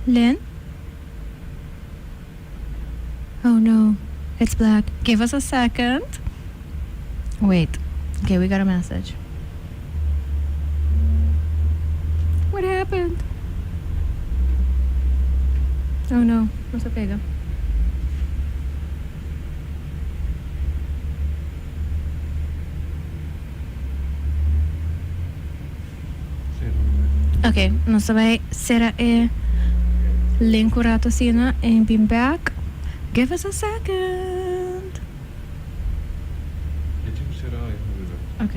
Lynn? Oh no, it's black. Give us a second. Wait. Okay, we got a message. What happened? Oh no, nos a pega. Ok, nos ta bai sera e link un rato asina en bin back. Give us a second. Ok.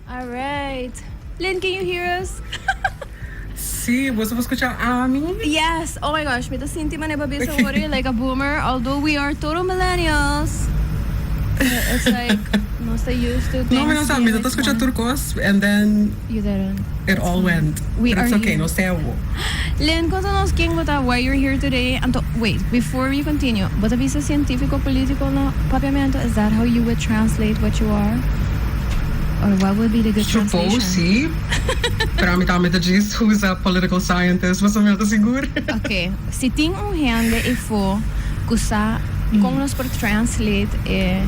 All right. Lynn, can you hear us? Sí, boso por scucha ami? Yes. Oh my gosh, mi ta sinti manera bo a bisa awor like a boomer, although we are total millennials. It's like nos ta used to No, mi no things sa, mi being no ta like scucha more. tur cos and then You didn't. it It's all fine. went. We But are it's okay, here. nos ta awo. Lynn, conta nos ken bo ta, why you're here today. Anto, wait, before we continue, bo ta bisa cientifico politico na Papiamento? Is that how you would translate what you are? Or what would be the good Suppose translation? si, pero ami tambe ta djis who's a political scientist, pasobra mi no ta sigur. Ok, si tin un hende efo cu sa con nos por translate e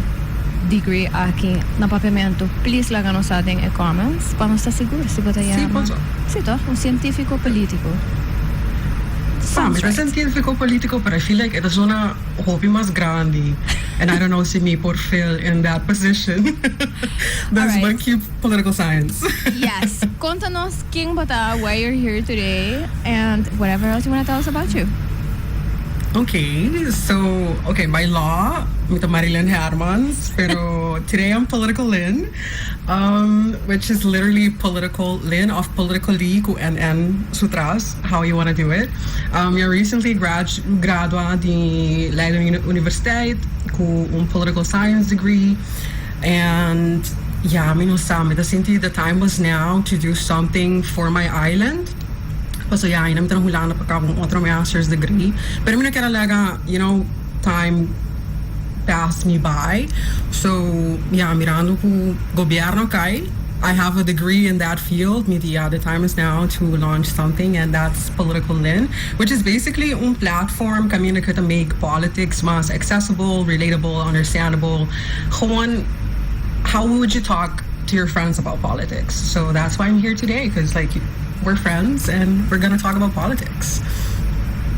degree aki na Papiamento, please laga nos sa den e comments pa nos ta sigur si bo ta Sí, yama. por so. Sí toch, un cientifico politico. Pa mi Sounds ta right. cientifico politico, pero I feel like e ta zona hopi mas grandi and I don't know si mi por fill in that position. Dus Alright. ban keep political science. Yes. Conta nos ken bo ta, why you're here today and whatever else you wanna tell us about you. Okay, so okay, by law mi ta Marilyn Hermans, pero today I'm Political Lynn, which is literally Political Lynn of Politically cu NN su tras, how you wanna do it. Mi a recently gradua di Leiden Universiteit cu un political science degree and ya mi no sa, mi ta sinti the time was now to do something for my island. Paso ya ainda mi ta na Hulanda pa caba un otro master's degree pero mi no kier a laga you know time pass me by so ya mirando cu gobierno cay I have a degree in that field mi di ya the time is now to launch something and that's Political Lynn which is basically un platform caminda cu ta make politics mas accessible, relatable, understandable gewoon how would you talk to your friends about politics so that's why I'm here today cause like we're friends and we're gonna talk about politics.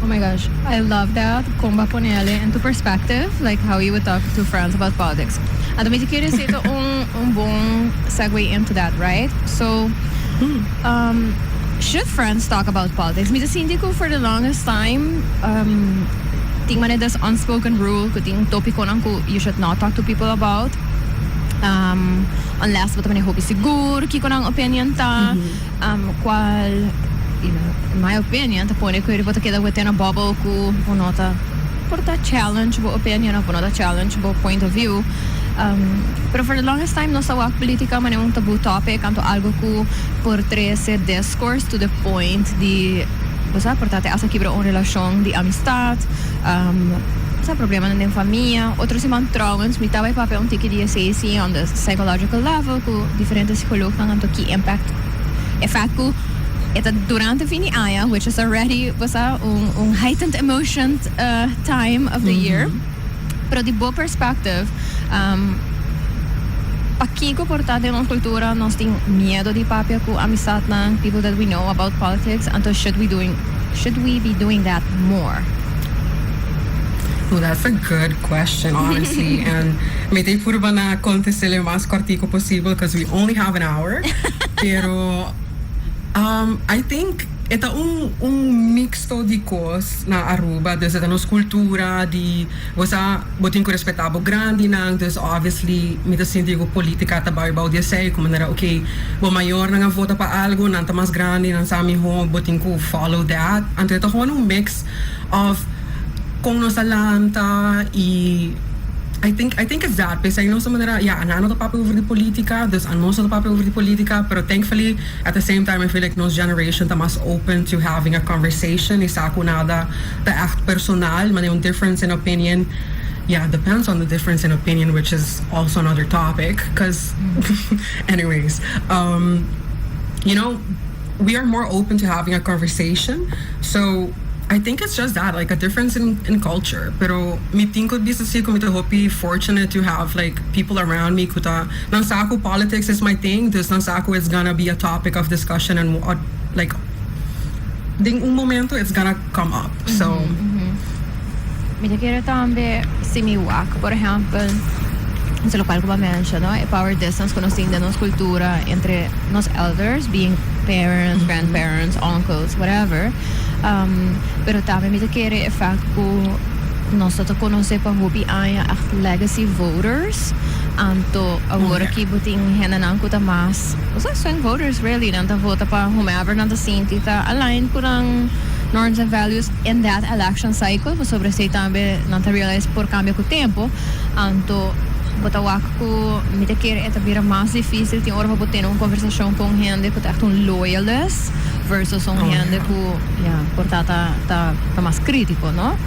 Oh my gosh, I love that con bo a pone ale into perspective like how you would talk to friends about politics. Anto mi ta kere esey ta un un bon segue into that, right? So um should friends talk about politics? Mi ta sinti cu for the longest time um tin manera this unspoken rule cu tin topiconan cu you should not talk to people about um unless bo ta pone hopi sigur kico nan opinion ta. Cual, you know, in my opinion, ta pone cu bo ta keda within a bubble cu bo no ta por ta challenge bo opinion of bo no ta challenge bo point of view. Pero for the longest time nos ta wak politica manera un taboo topic anto algo cu por trece discourse to the point di, bo sa, por ta te hasta kibra un relacion di amistad, bo sa, problemanan den famia. Otro siman trouwens mi ta bay papia un tiki di esey si on the psychological level cu diferente psicoloognan anto ki impact e fact cu e ta durante fin di aña which is already bo sa un un heightened emotion time of the year pero di bo perspective pakico por ta den nos cultura nos tin miedo di papia cu amistadnan people that we know about politics anto should we doing should we be doing that more? Well, that's a good question, honestly. And mi ta purba na contest'e mas cortico posibel because we only have an hour. Pero I think e ta un mixto di cos na Aruba. Dus e ta nos cultura di bo bo tin cu respeta bo grandinan. Dus obviously mi ta sinti cu politica ta bay bou di esey como manera, okay, bo mayornan a vota pa algo, nan ta mas grandi, nan sa miho, bo tin cu follow that. Anto e ta gewoon un mix of con nos a lanta y I think it's that. Pesey nos manera, yeah, nan no ta papia over di politica, dus nos no ta papia over di politica, pero thankfully at the same time I feel like nos generation ta mas open to having a conversation y sa cu nada ta echt personal, maar un difference in opinion, yeah, depends on the difference in opinion, which is also another topic, because anyways, we are more open to having a conversation. So I think it's just that, like a difference in culture. Pero mi tin cu bisa cu mi ta hopi fortunate to have like people around me cu ta nan sa cu politics is my thing. Dus nan sa cu it's gonna be a topic of discussion and what, like, den un momento it's gonna come up. So Mi ta kere tambe si mi wak, por ehempel, esey locual cu bo a menciona, e power distance cu nos tin den nos cultura entre nos elders, being parents, grandparents, uncles, whatever. Pero tambe mi ta kere e fact cu nos ta conoce pa hopi aña echt legacy voters. Anto awor aki bo tin hendenan cu ta mas, o swing voters really, nan ta vota pa whomever nan ta sinti ta aligned cu nan norms and values in that election cycle, sobre esey tambe nan ta realize por cambia cu tempo. Anto bo ta wak cu mi ta kere e ta bira mas dificil tin ora pa bo tene un conversacion cu hende cu ta echt un loyalist versus un hende cu, yeah, por ta mas critico, no?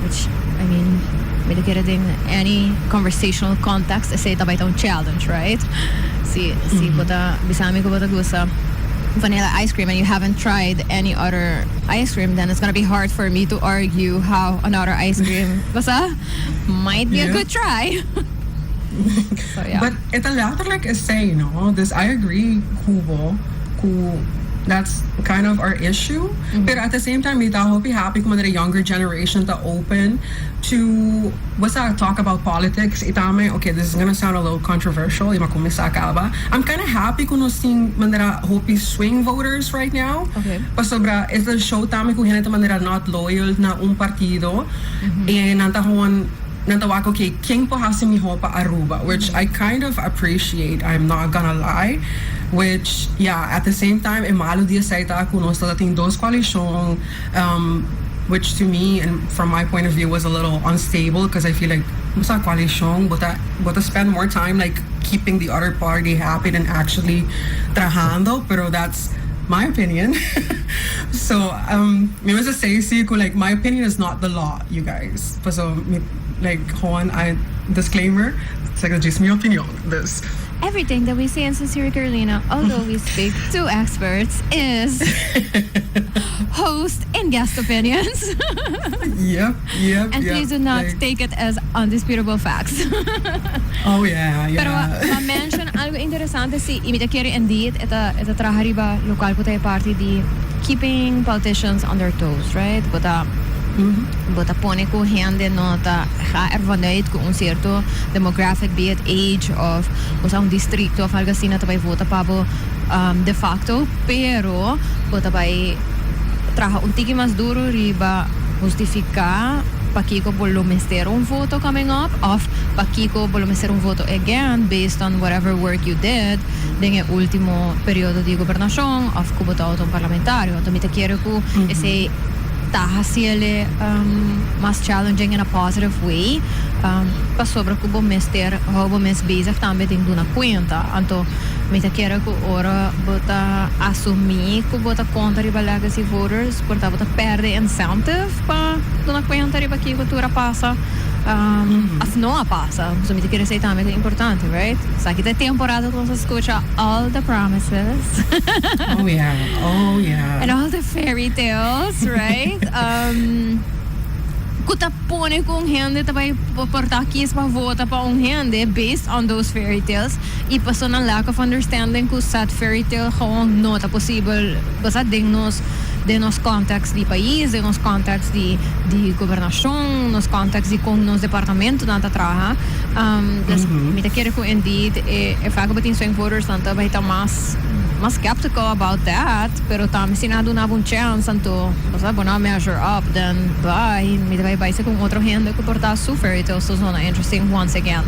Which, I mean, mi ta kere den any conversational context esey ta un challenge, right? Si bo ta bisa mi cu bo ta gusta vanilla ice cream and you haven't tried any other ice cream, then it's gonna be hard for me to argue how another ice cream basta might be a good try. So yeah. But e ta letterlijk esey, no? Dus I agree cu bo, cu that's kind of our issue. But at the same time, mi ta hopi happy cu the younger generation ta open to, what's that, talk about politics. Y tambe, okay, this is gonna sound a little controversial, y m'a cuminsa caba. I'm kind of happy cu nos tin manera hopi swing voters right now. Pasobra e ta show tambe cu hende ta manera not loyal na un partido. Y nan ta gewoon nan ta wak, okay, ken por hasi miho pa Aruba, which I kind of appreciate, I'm not gonna lie. Which, yeah, at the same time, e malo di esey ta cu nos tin dos coalicion, which to me and from my point of view was a little unstable because I feel like sa coalicion, but spend more time like keeping the other party happy than actually trahando, pero that's my opinion. So, mi mester say si like my opinion is not the law, you guys. So, like, gewoon, I disclaimer, it's like just mi opinion. This. Everything that we say in Sincere Carolina, although we speak to experts, is host and guest opinions. And please do not take it as undisputable facts. Pero m'a mention algo interesante si y mi ta kere indeed e ta traha riba locual cu ta parti di keeping politicians on their toes, right? Bo ta pone cu hende no ta ga ervan uit cu un cierto demographic, be it age of o un distrito of algo asina, ta bay vota pa bo de facto, pero bo ta bay traha un tiki mas duro riba hustifica pakico bo lo mester un voto coming up of pakico bo lo mester un voto again based on whatever work you did den e ultimo periodo di gobernacion of cu bo ta un parlamentario. Anto mi ta kere cu esey ta haci'e mas challenging in a positive way, pasobra cu bo mester hou bo mes bezig tambe den duna cuenta. Anto mi ta kere cu ora bo ta asumi cu bo ta conta riba legacy voters, por ta bo ta perde incentive pa duna cuenta riba kico tur a pasa of no a pasa. So mi ta kere esey tambe ta importante, right? So aki ta temporada cu nos a scucha all the promises. Oh yeah. And all the fairy tales, right? Cu ta ta pone cu un hende ta bay por ta kies pa vota pa un hende based on those fairy tales y paso nan lack of understanding cu said fairy tale gewoon no ta posibel, bo sa, den nos context di pais, den nos context di gobernacion, nos context di con nos departamentonan ta traha. Dus mi ta kere cu indeed e fact cu tin swing voters nan ta bay ta mas skeptical about that, pero tambe si nan duna un chance, anto, bo sa, bo no measure up, then bye. Mi ta bay bay cu otro hende cu por ta su fairy tales so zona interesting once again.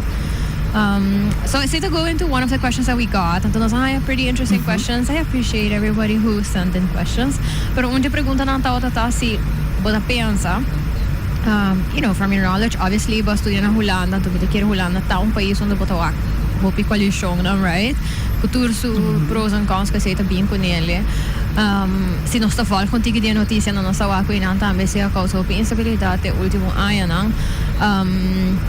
So it's to go into one of the questions that we got. Anto nos a pretty interesting questions. I appreciate everybody who sent in questions. Pero un pregunta nan ta si bo ta pensa, from your knowledge, obviously, bo a studia na Hulanda, anto mi ta kere Hulanda ta un pais unda bo ta wak hopi coalition dan, right? Cu tur su pros and cons cu ta bin cu ne. Si nos ta volg contigo di noticia, no nos ta wak nan tambe si a causa hopi instabilidad e ultimo añanan.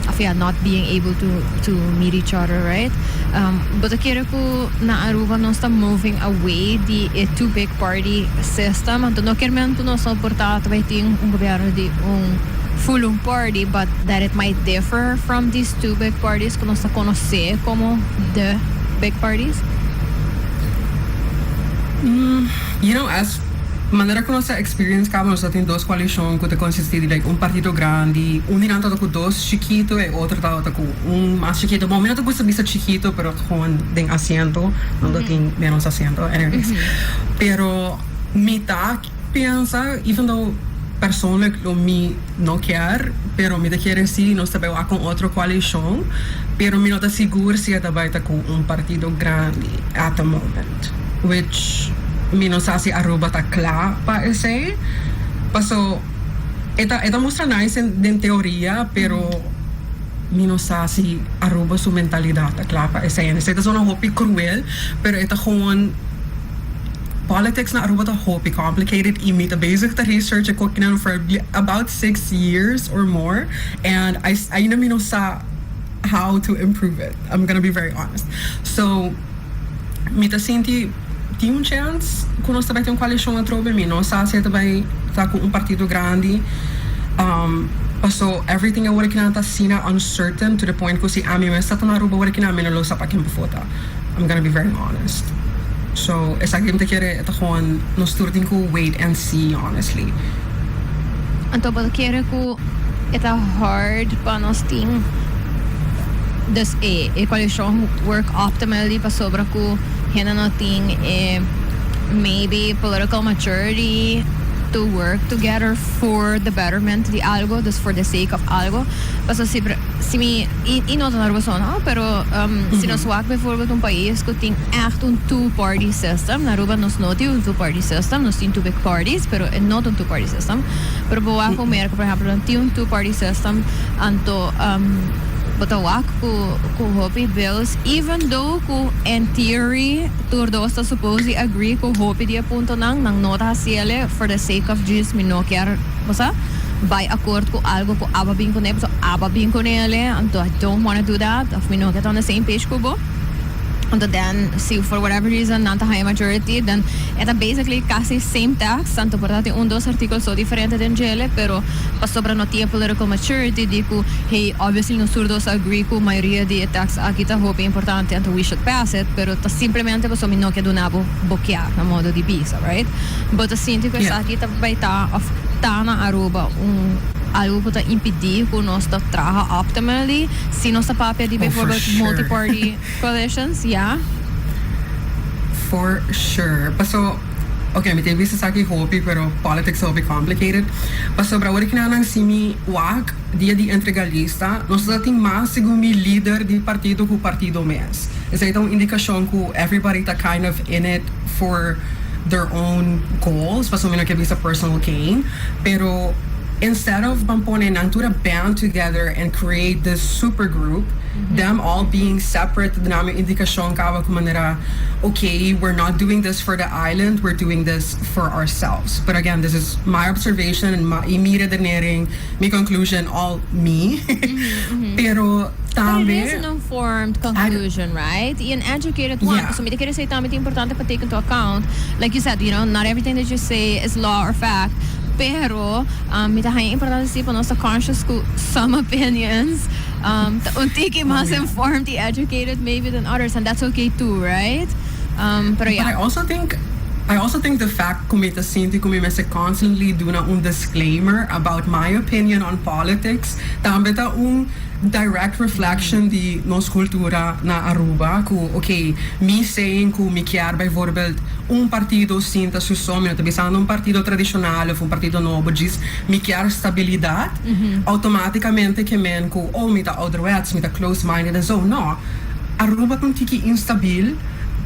Of yeah, not being able to meet each other, right? But kere cu na Aruba nos ta moving away di e two big party system. Anto no kiermen cu nos no por ta tin un gobierno di un full un party, but that it might differ from these two big parties cu nos ta conoce como the big parties. As manera cu nos experience caba, nos tin dos coalicion cu ta consisti di like un partido grandi, un di nan ta cu dos chikito y otro ta cu un mas chikito. Bon, mi no ta gusta bisa chikito, pero gewoon den asiento, no tin menos asiento. Anyways. Pero mi ta pensa, even though persoonlijk lo mi no kier, pero mi ta kier si nos ta bay cu otro coalicion, pero mi no ta sigur si ta bay ta cu un partido grandi at the moment, which mi no sa si Aruba ta cla pa esey. Paso e ta mustra nice den teoria, pero mi no sa si Aruba su mentalidad ta cla pa esey. Esey ta zona hopi cruel, pero e ta gewoon politics na Aruba ta hopi complicated y mi ta bezig ta research e cosnan for about 6 years or more and ainda mi no sa how to improve it. I'm gonna be very honest. So mi ta sinti tin un chance cu nos tambe tin un coalicion atrobe, mi no sa si tambe ta cu un partido grandi. So everything awor cu ta asina uncertain to the point cu si ami mes ta na Aruba awor cu mi no sa pa ken vota. I'm gonna be very honest. So esaki mi ta kere ta gewoon nos tur tin cu wait and see, honestly. Anto bo ta kere cu e ta hard pa nos tin dus e coalition work optimally pasobra cu hende no tin e maybe political maturity to work together for the betterment di algo, dus for the sake of algo. Paso si mi y no ta na Aruba so no, pero si nos wak bijvoorbeeld un pais cu tin echt un two party system, na Aruba nos no tin un two party system, nos tin two big parties, pero e no un two party system. Pero bo wak America, por ehempel, nan tin un two party system, anto bo ta wak cu hopi bills, even though cu in theory tur dos ta supposed to agree cu hopi di e puntonan, nan no ta haciele for the sake of just mi no kier, bo sa, bay akkoord cu algo cu abo a bin cu ne, so abo a bin cu nele, anto I don't wanna do that, of mi no kier ta on the same page cu bo. Anto then, si for whatever reason nan ta haya majority, then e ta basically casi same text, anto por ta tin un dos artikel so diferente den djele, pero pasobra no tin political maturity di cu, hey, obviously nos tur dos agree cu mayoria di e text aki ta hopi importante, anto we should pass it, pero ta simplemente pasobra mi no kier duna bo bo kier na modo di bisa, right? Bo ta sinti cu esaki ta bay ta of ta na Aruba un algo cu ta impidi cu nos ta traha optimally si nos ta papia di Oh, for bijvoorbeeld sure. Multi-party coalitions, yeah? For sure. Paso, okay, mi tin bisa esaki hopi, pero politics hopi complicated. Pasobra awor cu nan si mi wak dia di entrega lista, nos ta tin mas segun mi lider di partido cu partido mes. Esey ta un indicacion cu everybody ta kind of in it for their own goals, paso mi no kier bisa personal gain, pero instead of ban pone nan tur a band together and create this super group, them all being separate, ta un indicacion caba cu manera, okay, we're not doing this for the island, we're doing this for ourselves. But again, this is my observation and my mi redenering, my conclusion, all me. Pero But it tambe is an informed conclusion, right? An educated one. Yeah. So mi ta kere esey tambe ta importante pa take into account. Like you said, not everything that you say is law or fact. Pero mi ta haña importante si pa nos ta conscious cu some opinions ta un tiki mas informed y educated maybe than others, and that's okay too, right? Pero But yeah. I also think the fact cu mi ta sinti cu mi mester constantly duna un disclaimer about my opinion on politics tambe ta un direct reflection di nos cultura na Aruba, cu, okay, mi saying cu mi kier bijvoorbeeld un partido sinta su so, mi no ta bisando un partido tradicional of un partido nobo, djis mi kier stabilidad, automaticamente kemen cu, oh, mi ta ouderwets, mi ta close minded en zo. No, Aruba ta un tiki instabil.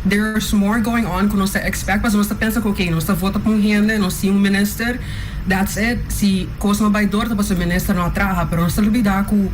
There's more going on cu nos ta expect, pasobra nos ta pensa cu, okay, nos ta vota pa un hende, nos tin un minister, that's it. Si cos no bay door, ta pasobra minister no a traha, pero nos ta olbida cu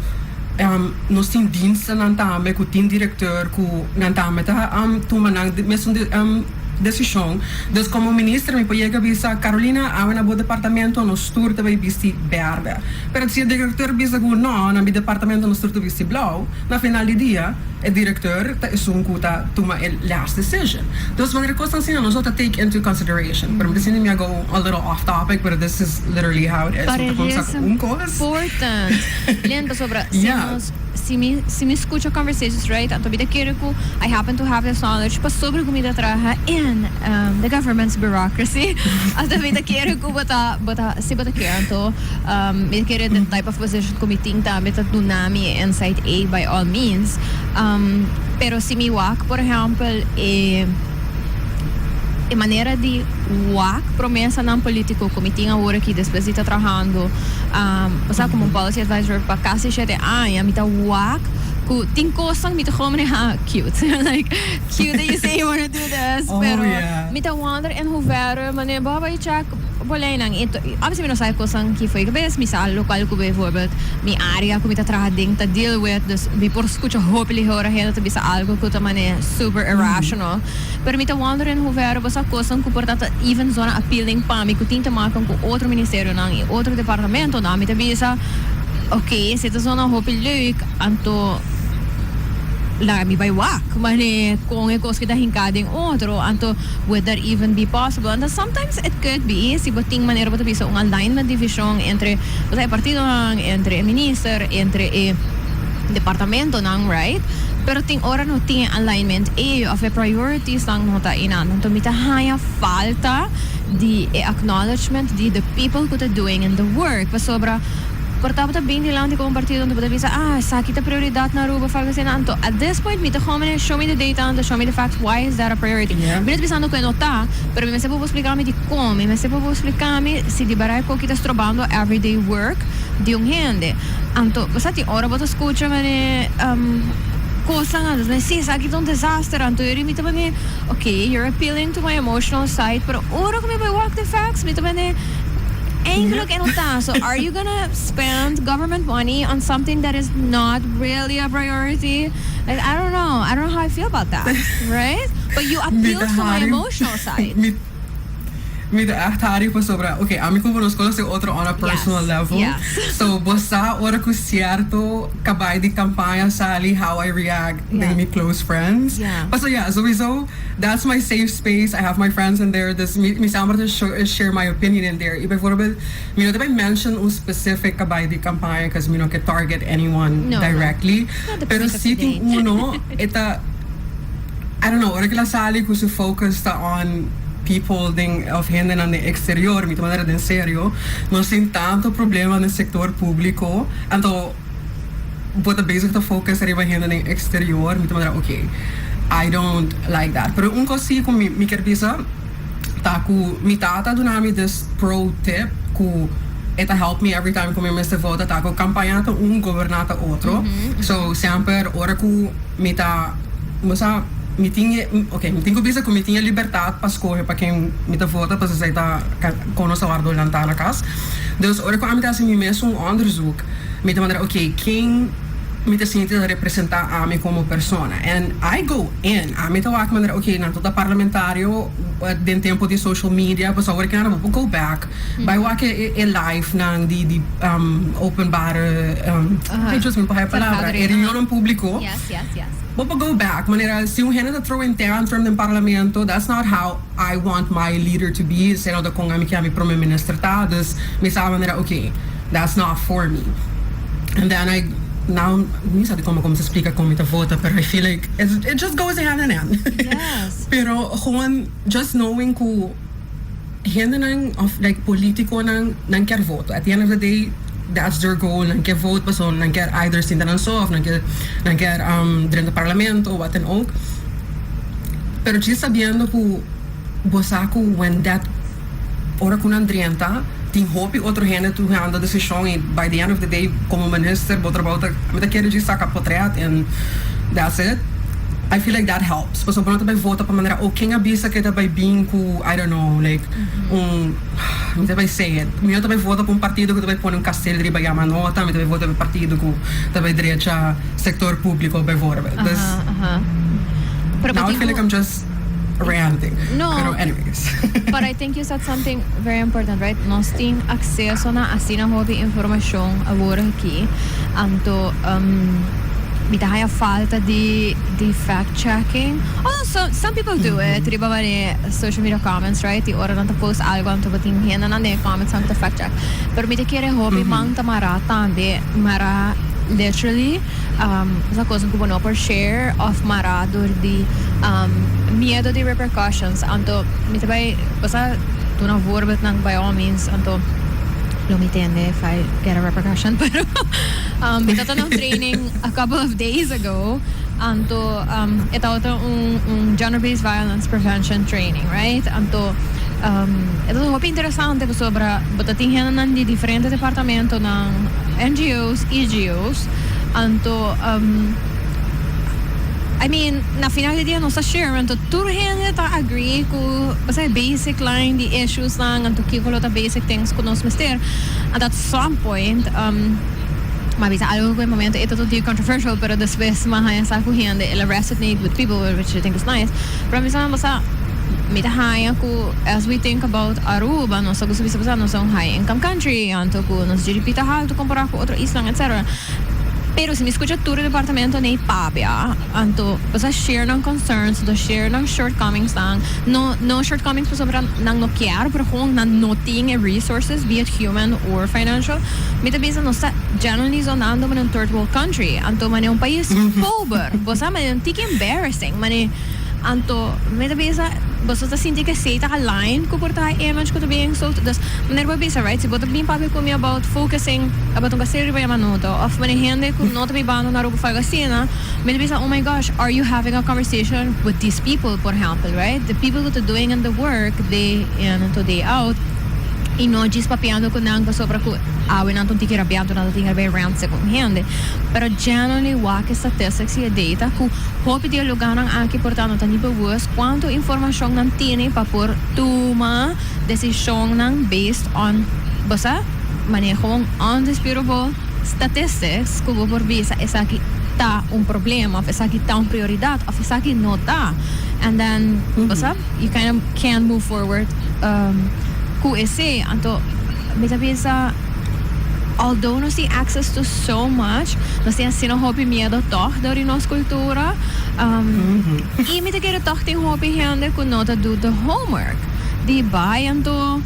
nos tin dienstennan tambe, cu tin director, cu nan tambe ta tuma nan mesun decision. Dus como minister mi por yega bisa: "Carolina, awe na bo departamento nos tur ta bay bisti berde." Pero si e director bisa cu no, na mi departamento nos tur ta bisti blauw, na final di dia e director ta esun cu ta tuma e last decision. Dus wanneer cos asina nos ta take into consideration. Pero mi mi go a little off topic, but this is literally how it is. But it is important. Lin, pasobra, si nos, si mi scucha conversations, right? Anto mi ta kere cu I happen to have this knowledge pasobra cu mi ta traha in the government's bureaucracy. Anto mi ta kere cu bo ta si bo ta kere, anto mi ta kere the type of position cu mi tin tambe ta duna mi insight a by all means. Pero si mi wak, por ehempel, e manera di wak promesanan politico cu mi tin awor aki despues di ta trahando o como un policy advisor pa casi 7 aña, mi ta wak cu tin cosnan mi ta gewoon maneha cute, like, cute that you say you wanna do this, pero mi ta wonder in hoeverre manera bo bay check boleinan. Obviously mi no sabi cosnan cu foi cabes, mi sa local cu bijvoorbeeld mi area cu mi ta traha den ta deal with, dus mi por scucha hopi lihe ora hende ta bisa algo cu ta mane super irrational, pero mi ta wonder in hoeverre bo sa cosnan cu por ta even zona appealing pa mi cu tin te maken cu otro ministerionan y otro departamentonan, mi ta bisa: "Ok, esey ta zona hopi leuk, anto laga mi bay wak mane con e cos cu ta hinca den otro." Anto would that even be possible? And sometimes it could be, si bo tin manera bo ta bisa un alignment di vision entre bo sa e partidonan, entre e minister, entre e departamentonan, right? Pero tin ora no tin alignment e of e priorities nan no ta einan. Anto mi ta haña falta di e acknowledgement di the people who are doing in the work, pasobra por tabata bin dilanti cu un partido, anto bo ta bisa: "Ah, esaki ta prioridad na Aruba," of algo asina. Anto at this point mi ta gewoon: show me the data, anto show me the facts. Why is that a priority? Mi no ta bisando cu no ta, pero mi mester por splica mi di con, mi mester por splica mi si di berdad cu ta strobando everyday work di un hende. Anto bo tin ora bo ta scucha mane cosnan, anto mane si esaki ta un disaster, anto yo mi ta mane: "Okay, you're appealing to my emotional side," pero ora cu mi bay wak the facts, mi ta mane: eigenlijk no ta. So are you gonna spend government money on something that is not really a priority? Like, I don't know. I don't know how I feel about that, right? But you appeal to my emotional side. Mi ta echt hari pasobra. Okay, ami cu bo nos conoce otro on a personal level. So, bo sa ora cu cierto cabay di campaña sali, how I react yeah. mi close friends. But so yeah, sowieso, that's my safe space. I have my friends in there. Dus mi semper ta share my opinion in there. Y bijvoorbeeld, mi no ta mention un specific cabay di campaña because mi no kier target anyone No, directly. No. Pero si tin uno, e ta, I don't know, ora cu el a sali cu su focus ta on people den of hendenan den exterior, mi ta manera: "Den serio, nos tin tanto problema den sector publico, anto bo ta bezig ta focus riba hende den exterior?" Mi ta manera: "Okay, I don't like that." Pero un cos cu mi kier bisa ta cu mi tata a duna mi this pro tip cu e ta help me every time cu mi mester vota, ta cu campaña ta un, goberna ta otro. So semper ora cu mi ta, bo mi tin, ok, mi tin cu bisa cu mi tin libertad pa scohe pa ken mi ta vota, pa esey ta con nos a wordo lanta na cas. Dus ora cu ami ta hasi mi mes un onderzoek, mi ta manera: ok, ken Mi ta sinti representa ami como persona. And I go in. Ami ta wak manera, okay, nan ta parlamentario den tempo di social media, pues awor cu bo go back. Bay wak e live nan di openbare, ay, just mi por palabra, e reunion publico. Bo go back. Manera, si un hende ta throwing tantrum den parlamento, that's not how I want my leader to be. Esey no ta con ami kier mi prome minister ta. Dus mi sa manera, okay, that's not for me. And then I now mi sabi con ta splica con mi ta vota, but I feel like it just goes hand in hand. Pero gewoon just knowing cu hendenan of like politiconan nan kier voto. At the end of the day, that's their goal. Nan kier vote, paso nan kier either sinta nan so of nan kier den parlamento of wat dan ook. Pero just sabiendo cu bo sa cu when that ora cu nan drenta, tin hopi otro hende tumando decision y by the end of the day, como minister, bo trabou ta mi ta kier just saca portret and that's it. I feel like that helps. Paso bo no ta bay vota pa manera, oh, ken a bisa cu ta bay bin cu, I don't know, like mi ta bay say it. Mi no ta bay vota pa un partido cu ta bay pone un kasteel riba Jamanota, mi ta bay vota pa un partido cu ta bay drecha sector publico, bijvoorbeeld. Dus Pero now I feel like I'm just ranting. No. Pero anyways. But I think you said something very important, right? Nos tin acceso na asina hopi informacion awor aki. Anto, mi ta haya falta di fact checking. Although some people do it, riba mane social media comments, right? Y ora nan ta post algo, anto bo tin hende nan den comments nan ta fact check. Pero mi ta kere hopi man ta mara tambe, mara literally, esa cos cu bo no por share of mara door di miedo di repercussions. Anto, mi ta bay, basta duna voorbeeld nan, by all means, anto lo mi tende if I get a repercussion, pero mi tabata na un training a couple of days ago, anto e tabata un gender-based violence prevention training, right? Anto, e tabata hopi interesante pasobra bo ta tin hendenan di diferente departamentonan, NGOs, EGOs, anto, I mean, na final di dia nos ta share, anto tur hende ta agree cu basta basic line di issues nan, anto kico lo ta basic things cu nos mester. And at some point, m'a bisa algo cu e momento e tabata controversial, pero despues m'a haya sa cu hende el a resonate with people, which I think is nice. Pero mi sa, basta, mi ta haya cu as we think about Aruba, nos ta gusta bisa basta nos ta un high income country, anto cu nos GDP ta halto compara cu otro isla, etc. Pero si mi scucha tur departamentonan papia, anto basta share nan concerns, anto share nan shortcomings nan, no no shortcomings pasobra nan no kier, pero gewoon nan no tin e resources, be it human or financial. Mi ta bisa nos ta generally zonando manera un third world country, anto manera un pais pober, bo sa, manera un tiki embarrassing, manera, anto mi ta bisa bo ta sinti cu esey ta align cu por ta image cu ta being sold. Dus manera bo bisa, right, si bo ta bin papia cu mi about focusing about un kasteel riba Jamanota of manera hende cu no ta bibando na Aruba of algo asina, mi ta bisa, "Oh my gosh, are you having a conversation with these people?" Por ehempel, right? The people who are doing in the work day in and day out y no djis papiando cu nan pasobra cu awe nan ta un tiki rabiando, nan ta tin bay rant segun hende. Pero generally wak e statistics y e data cu hopi di e lugarnan aki por ta no ta ni bewust cuanto informacion nan tin pa por tuma decisionnan based on, bo sa, manera gewoon undisputable statistics cu bo por bisa esaki ta un problema of esaki ta un prioridad of esaki no ta. And then, bo sa, you kind of can't move forward cu esey. Anto, mi ta bisa, although nos tin access to so much, nos tin asina hopi miedo toch door di nos cultura. Y mi ta kere toch tin hopi hende cu no ta do the homework. Di bay anto,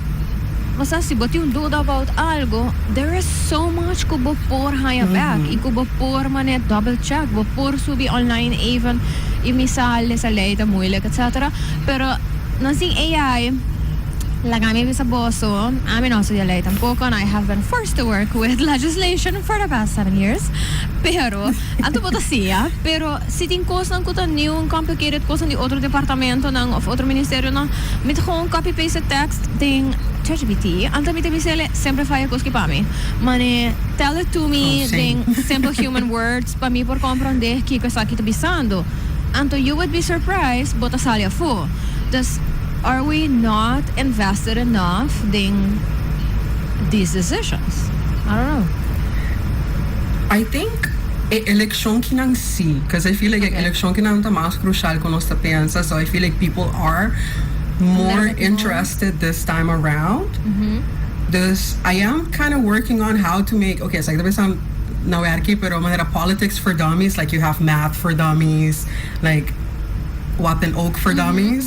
bo sa, si bo tin un duda about algo, there is so much cu bo por haya back y cu bo por mane double check, bo por subi online even y mi sa lesa ley ta moeilijk, etc. Pero nos tin AI, laga mi bisa boso, ami no studia ley tampoco and I have been forced to work with legislation for the past 7 years. Pero, anto bo ta siña, pero si tin cosnan cu ta new and complicated, cosnan di otro departamentonan of otro ministerionan, mi ta gewoon copy paste the text den ChatGPT, anto mi ta bisele simplify e cos aki pa mi. Mane, tell it to me Oh, same. den simple human words pa mi por comprende kico esaki ta bisando. Anto you would be surprised, bo ta sali afo. Dus, are we not invested enough in these decisions? I don't know. I think E eleccion akinan si, because I feel like eleccion akinan ta mas crucial cu nos ta pensa, so I feel like people are more little bit more. Interested this time around. Dus I am kind of working on how to make, okay, so ik pensando nou werk, pero manera politics for dummies, like you have math for dummies, like wat dan ook for dummies.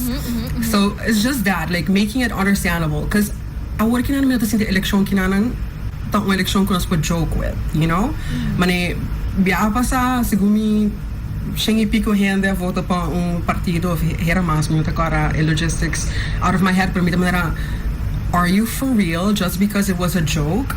So it's just that, like making it understandable, because awor akinan mi ta sinti eleccion akinan ta un eleccion cu nos por joke with. Mane biaha pasa, segun mi, 100 y pico hende a vota pa un partido of era mas, mi no ta corda e logistics out of my head, pero mi ta manera, "Are you for real? Just because it was a joke?"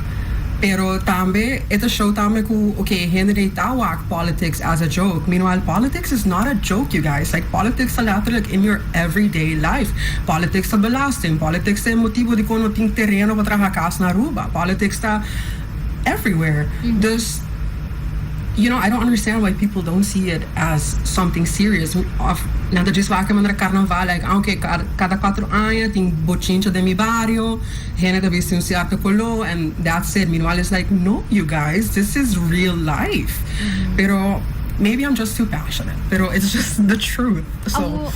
Pero tambe, e ta show tambe cu, okay, hende ei ta wak politics as a joke. Meanwhile, politics is not a joke, you guys. Like, politics ta letterlijk in your everyday life. Politics ta belasting, politics ta motibo di cu no tin tereno pa traha cas na Aruba. Politics ta everywhere. Dus, I don't understand why people don't see it as something serious. Of, nan ta just wak manera carnaval, like, aunke cada 4 aña tin bochincha den mi bario, hende ta bisti un cierto color, and that's it. Meanwhile, it's like, no, you guys, this is real life. Pero maybe I'm just too passionate. Pero it's just the truth. So, Oh,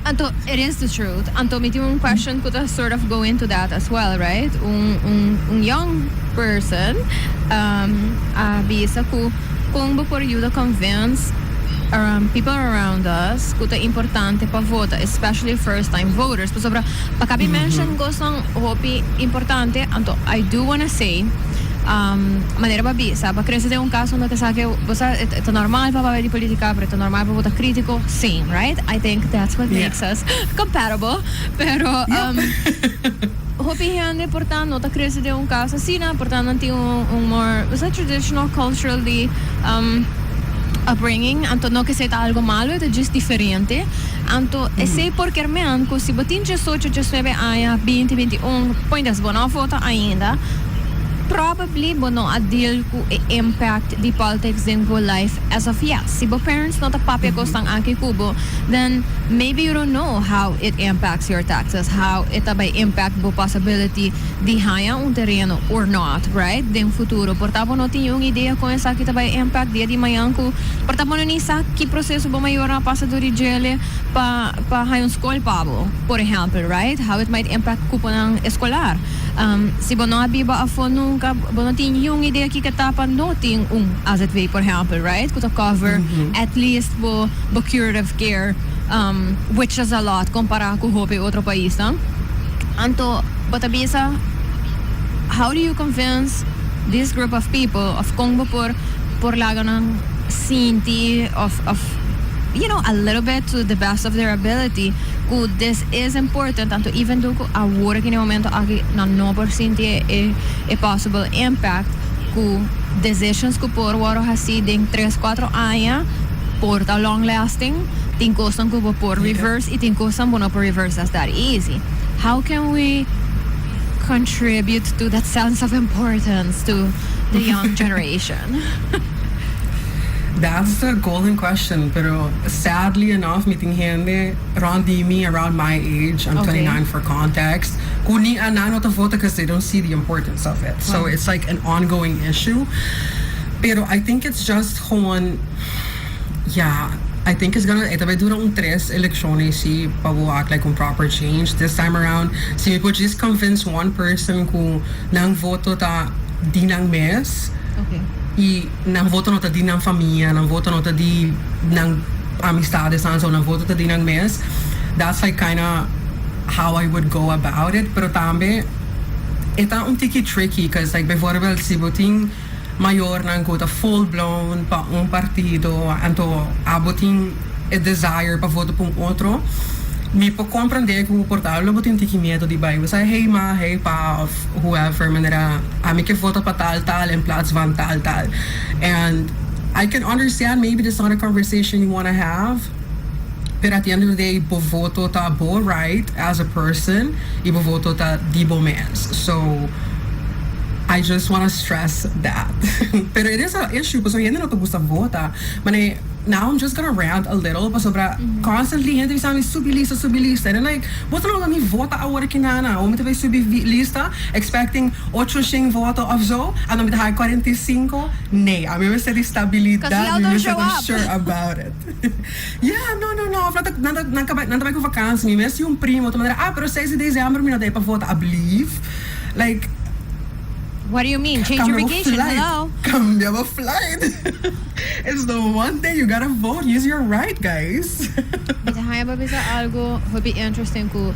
anto, it is the truth. Anto, mi tin un question cu sort of go into that as well, right? Un young person a bisa cu con bo por yuda convince people around us cu ta importante pa vota, especially first time voters. Pasobra, bo a caba di mention cosnan hopi importante, anto I do wanna say, manera bo a bisa, bo a crece den un cas unda cu sabe cu bo ta normal pa papia di politica, pero ta normal pa vota critico, same, right? I think that's what makes us compatible. Pero hopi hende por ta no ta crece den un cas asina, por ta nan tin un more, was that traditional culturally upbringing, anto no cu esey ta algo malo, ta just diferente. Anto, esey por kiermen cu si bo tin 18, 19 aña, 20, 21, point bo no a vota ainda, probably bo no a deal cu e impact di politics den bo life as of yet. Si bo parents no ta papia cosnan aki cu bo, then maybe you don't know how it impacts your taxes, how it bay impact bo possibility di haya un tereno or not, right? Den futuro. Por ta bo no tin un idea con esaki ta bay impact dia di mañan cu por ta bo no ni sa ki proceso bo mayor a pasa door dje pa haya un scol pa bo, por ehempel, right? How it might impact cuponan escolar. Si bo no a biba afo nunca, bo no tin un idea kico ta pa no tin un AZV, por ehempel, right? Cu ta cover at least bo curative care, which is a lot compara cu hopi otro pais, no? Anto, bo ta bisa, how do you convince this group of people of con bo por laga nan sinti of a little bit to the best of their ability cu this is important, anto even though cu awor aki na momento aki nan no por sinti e possible impact cu decisions cu por wordo haci den 3, 4 aña por ta long lasting? Tin cosnan cu bo por reverse y tin cosnan bo no por reverse as that easy. How can we contribute to that sense of importance to the young generation? That's the golden question. Pero sadly enough, mi tin hende rond di mi, around my age, I'm 29 for context, cu ni nan no ta vota because they don't see the importance of it. So it's like an ongoing issue. Pero I think it's just gewoon, yeah, I think it's gonna, e ta bay dura un tres elecciones si pa wak like un proper change this time around. Si mi por just convince one person cu nan voto ta di nan mes, y nan voto no ta di nan famia, nan voto no ta di nan amistad, so nan voto ta di nan mes. That's like kind of how I would go about it. Pero tambe, ta un tiki tricky, because like bijvoorbeeld si bo tin mayornan cu ta full blown pa un partido, anto abo tin e desire pa vota pa un otro, mi por comprende cu por ta lo bo tin tiki miedo di bay say, "Hey ma, hey pa," of whoever, manera, "Ami ke vota pa tal tal in plaats van tal tal." And I can understand maybe this not a conversation you want to have, but at the end of the day, bo voto ta bo right as a person y bo voto ta di bo mes. So I just want to stress that. Pero it is an issue, pasobra hende no ta gusta vota. Mane, Now I'm just gonna rant a little pasobra constantly hende bisa mi subi lista, subi lista, and then like, bo ta no mi vota awor aki nana, o mi ta bay subi lista expecting 800 voto of zo, anto mi ta haya 45. Nee, ami mester di stabilidad, mi mester ta sure about it. Yeah, no, of nan ta nan ta nan ta bay cu vakantie, mi mes tin un primo ta manera, "Ah, pero 6 di december mi no ta ey pa vota." Alblief? Like, What do you mean? Change your cambia bo vacation, flight. Hello? Cambia bo flight. It's the one thing you gotta vote. Use your right, guys. Mi ta haya pa bisa algo hopi interesting cu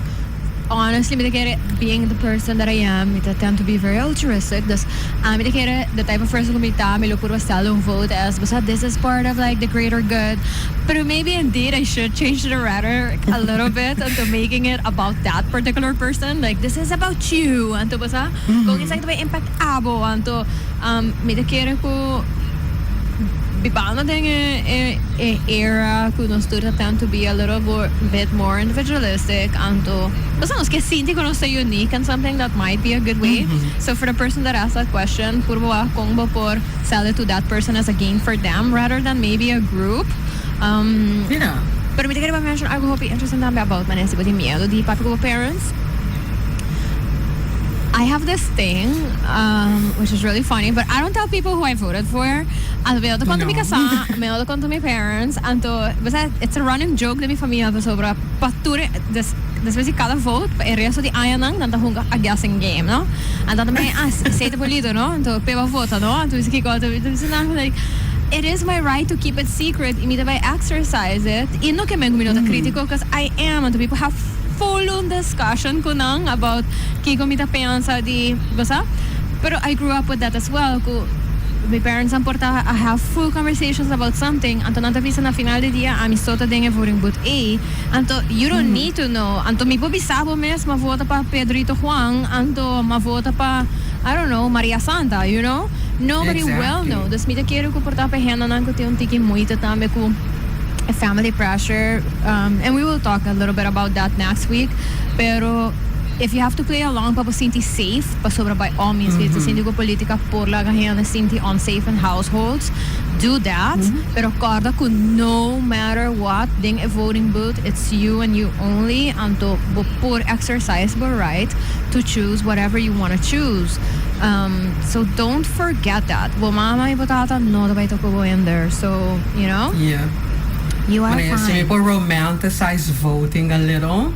honestly mi ta kere, being the person that I am, mi ta tend to be very altruistic, dus ami ta kere the type of person cu mi ta, mi lo purba sell un vote as basta this is part of like the greater good, pero maybe indeed I should change the rhetoric a little bit into making it about that particular person, like this is about you, anto basta con esaki ta bay impact abo. Anto mi ta kere cu bibando den e era cu nos tur ta tend to be a little bit more individualistic, anto basta nos ke sinti cu nos ta unique in something, that might be a good way. So for the person that asked that question, purba wak con bo por sell it to that person as a gain for them rather than maybe a group. Pero mi ta kere pa mention algo hopi interesting tambe about manera si bo tin miedo di papia cu bo parents. I have this thing, which is really funny, but I don't tell people who I voted for. Anto mi no ta conta mi No. casa, mi no ta conta mi parents, anto basta it's a running joke den mi famia pasobra pa tur e des despues di cada vote pa e resto di añanan nan ta hunga a guessing game, no? Anto nan ta mi, "Ah, esey ta bolito, no? Anto p'e bo vota, no?" Anto mi bisa kiko, anto mi bisa nan like, it is my right to keep it secret y mi ta bay exercise it y no ke men cu mi no ta critico, cause I am, anto mi por have full un discussion cu nan about kico mi ta pensa di bo sa. Pero I grew up with that as well, cu mi parents nan por ta a have full conversations about something, anto nan ta bisa na final di dia ami so ta den e voting booth ey, anto you don't need to know. Anto mi por bisa bo mes m'a vota pa Pedrito Juan, anto m'a vota pa, I don't know, Maria Santa. Nobody will know. Dus mi ta kere cu por ta pa hendenan cu tin un tiki moeite tambe cu e family pressure, and we will talk a little bit about that next week, pero if you have to play along pa bo sinti safe, pasobra by all means mi ta sinti cu politica por laga hende sinti unsafe in households, do that, pero corda cu no matter what den e voting booth it's you and you only, anto bo por exercise bo right to choose whatever you wanna choose. So don't forget that. Bo mama y bo tata no ta bay toca bo in there, so you are Wanneer si mi fine. Por romanticize voting a little.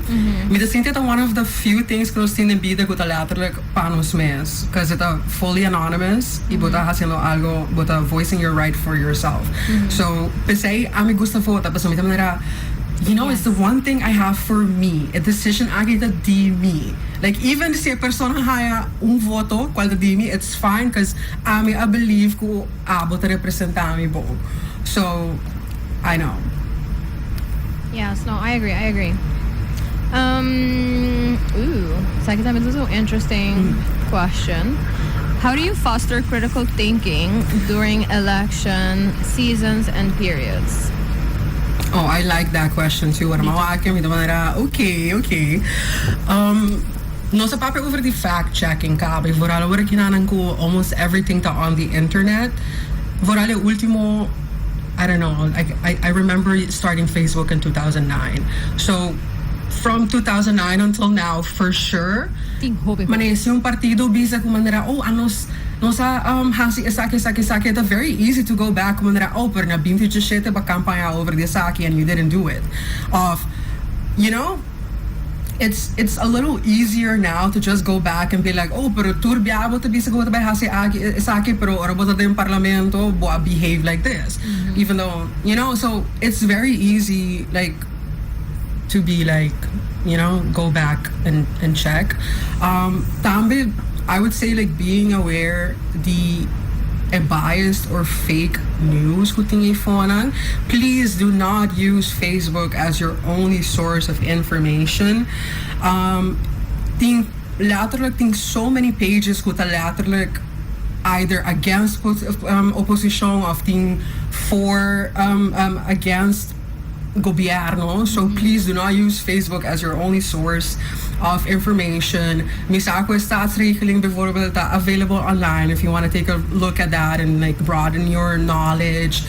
Mi ta sinti ta one of the few things cu nos tin den bida cu ta letterlijk pa nos mes. Because it ta fully anonymous y bo ta haciendo algo, bo ta voicing your right for yourself. So, p'esey ami gusta vota, pasobra mi ta manera, it's the one thing I have for me. E decision aki ta di mi. Like, even si e persona haya un voto, cual ta di mi, it's fine, 'cause ami a believe cu abo ta representa mi bon. So, I know. Yes, no, I agree, I agree. Ooh, esaki tambe ta un interesting question. How do you foster critical thinking during election seasons and periods? Oh, I like that question too. Ora mi wak, mi ta manera, okay. Nos a papia over di fact-checking caba. Vooral ora cu nan cu almost everything ta on the internet. Vooral e ultimo, I don't know, like I remember starting Facebook in 2009. So from 2009 until now, for sure, Tin hopi. Manera si un partido bisa cu manera, "Oh, anos nos a hasi esaki, esaki, esaki," it's very easy to go back manera, "Oh, pero na 2017 bo a campaña over di esaki and you didn't do it." Of, it's a little easier now to just go back and be like, "Oh, pero tur bia bo ta bisa cu bo ta bay hasi aki, esaki, pero ora bo ta den parlamento, bo a behave like this." Even though, so it's very easy, like, to be like, go back and check. Tambe, I would say like being aware di a biased or fake news cu tin eifonan. Please do not use Facebook as your only source of information. Tin letterlijk tin so many pages cu ta letterlijk either against oposicion of tin for against gobierno. So please do not use Facebook as your only source of information. Mi sa cu e staatsregeling bijvoorbeeld ta available online if you want to take a look at that and like broaden your knowledge.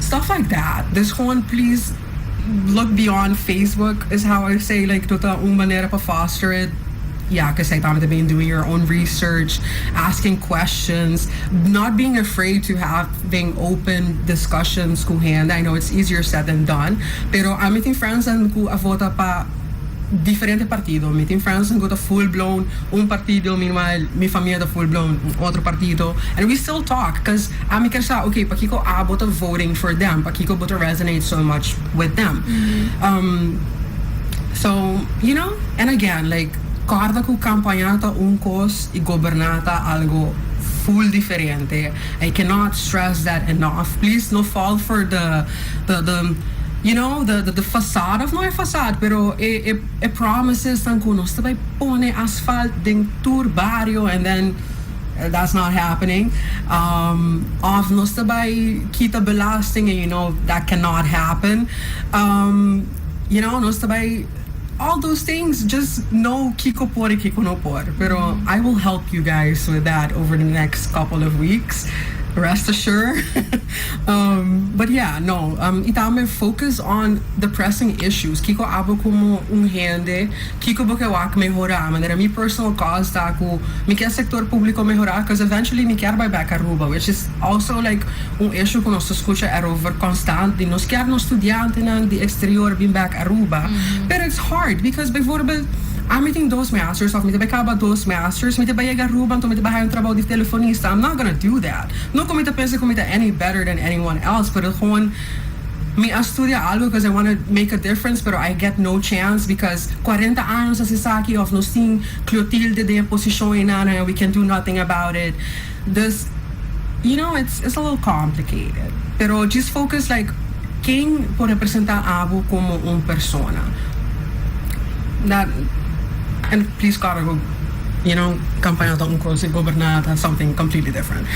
Stuff like that. Dus gewoon, please look beyond Facebook is how I say, like, dat un manera pa foster it. Yeah, because I thought been doing your own research, asking questions, not being afraid to having open discussions ku hende. I know it's easier said than done. Pero ami tin friends ku a vota pa diferente partido. Mi tin friends ku ta full blown un partido, meanwhile mi famia ta full blown un otro partido. And we still talk because ami ke sa, okay, pakiko abo ta voting for them, pakiko bo ta resonate so much with them. So, and again, like, corda ku campaña ta un cos y goberna ta algo full diferente. I cannot stress that enough. Please no fall for the you know the facade of, no e facade, pero e promises nan ku nos ta bay pone asfalt den tur bario, and then that's not happening. Of nos ta bay kita belasting, and you know that cannot happen. Nos ta bay all those things, just know kiko por y kiko no por. Pero I will help you guys with that over the next couple of weeks. Rest assured. But yeah, no. Y tambe focus on the pressing issues. Kiko abo como un hende, kiko bo ke wak mehora. Manera mi personal cause ta ku mi ke sector publico mehora, because eventually mi kier bay back Aruba, which is also like un issue ku nos ta scucha over constant. Di nos kier nos studiantenan di exterior bin back Aruba. Pero it's hard because, bijvoorbeeld, ami tin dos masters of mi ta bay caba dos masters, mi ta bay Aruba, anto mi ta bay un trabou di telefonista. I'm not gonna do that. No ku mi ta pensa ku mi ta any better than anyone else, pero gewoon mi a studia algo because I want to make a difference, pero I get no chance because 40 aña esaki of nos tin Clotilde den posicion einan and we can do nothing about it. Dus, it's a little complicated. Pero just focus, like, ken por representa abo como un persona. That, and please God, go, campaña ta un cos, goberna ta something completely different.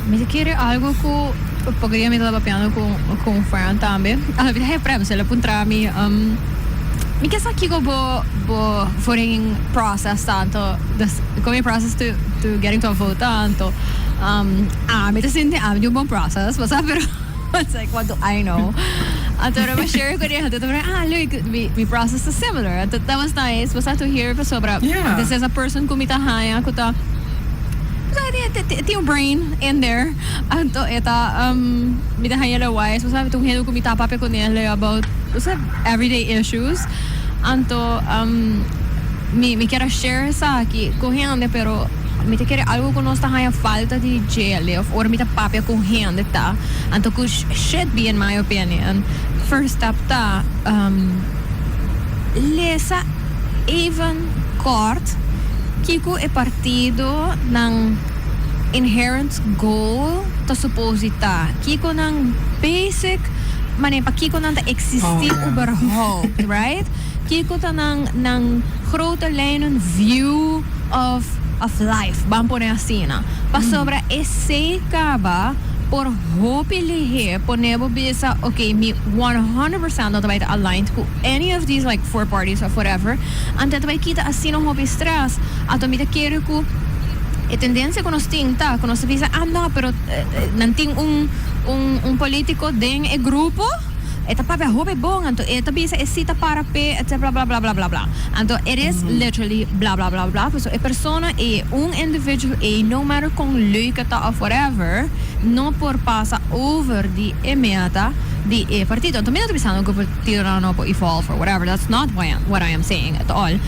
Mi ta kere algo ku pasobra mi tabata papiando ku Fran tambe. A vida é prem, el a puntra mi mi ke sa kiko bo voting process ta, dus kon mi process to getting to a vote tanto. Ah, mi ta sinti ami tin un bon process, basta, pero it's like, what do I know? Anto mi a share ku ne, anto ah, look, mi process is similar. Anto that was nice. Basta to hear sobre this is a person ku mi ta haya ku ta tin un brain in there. Anto e ta mi ta haya wise. Basta tin hende ku mi ta papia ku ne about, basta, everyday issues. Anto mi ke share esaki ku hende, pero mi ta kere algo ku nos ta haya falta di dje of ora mi ta papia ku hende ta. Anto ku should be, in my opinion. First step ta lesa even kort kiko e partido nan inherent goal ta supposed ta. Kiko nan basic mane pa kiko nan ta existi überhaupt, right? Kiko ta nan grote lijnen view of life, ban pone asina. Pasobra esei kaba por hopi lihe pone bo bisa, okay, mi 100% no ta bay aligned ku any of these, like, four parties of whatever. Anto ta bay kita asina hopi stress. Anto mi ta kere ku e tendensia ku nos tin ta ku nos ta bisa, ah no, pero nan tin un politico den e grupo, e ta papia hopi bon, anto e ta bisa e si ta para pe, etc, bla bla bla bla bla bla. Anto it is literally bla bla bla bla. So e persona e un individual e no matter kon leuk ta of whatever, no por pasa over di e meta di e partido. Anto mi no ta pensando ku e partido no por evolve or whatever. That's not what I am saying at all.